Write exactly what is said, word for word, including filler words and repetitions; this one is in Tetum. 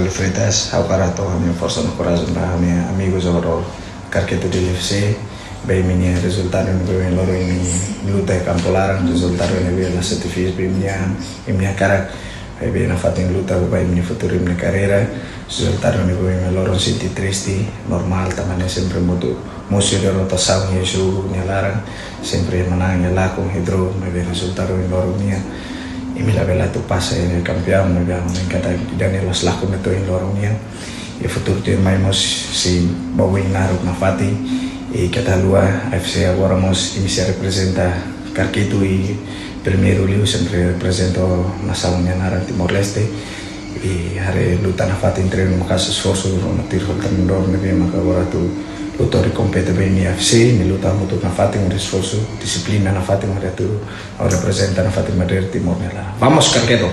Freitas, ha'u hakarak hato'o ha'u-nia forsa no korajen ba ha'u-nia amigu jogadór Karketu Dili F C. Ba imi-nia rezultadu ne'ebé ohin loron imi luta iha kampu laran, rezultadu ne'ebé la satisfás ba imi-nia, imi hakarak, eh, bele nafatin luta ba imi-nia futuru, imi-nia karreira. Rezultadu ne'ebé ohin loron sente triste, normál, tanba ne'e sempre mosu, mosu iha derrota, saun iha jogu nia laran, sempre manán iha lakon, iha draw, maibé rezultadu ohin loron nian imi labele atu pasa iha kampeaun, maibé ami hakarak ida-ne'e la'ós lakon ita ohin loron nian. Iha futuru tuirmai mós sei bá win naruk nafatin. I keta haluha, F C agora mós imi sei reprezenta Karketu iha primeiru liu, sempre reprezenta nasaun nia naran Timor-Leste. I haree luta nafatin, treinu maka'as, esforsu, no tuir ho treinadór ne'ebé maka agora atu luta hodi kompete ba imi F C, imi luta hamutuk nafatin, hodi esforsu, dixiplina nafatin, hodi atu reprezenta nafatin bandeira Timor nia laran. Vamos, Karketu!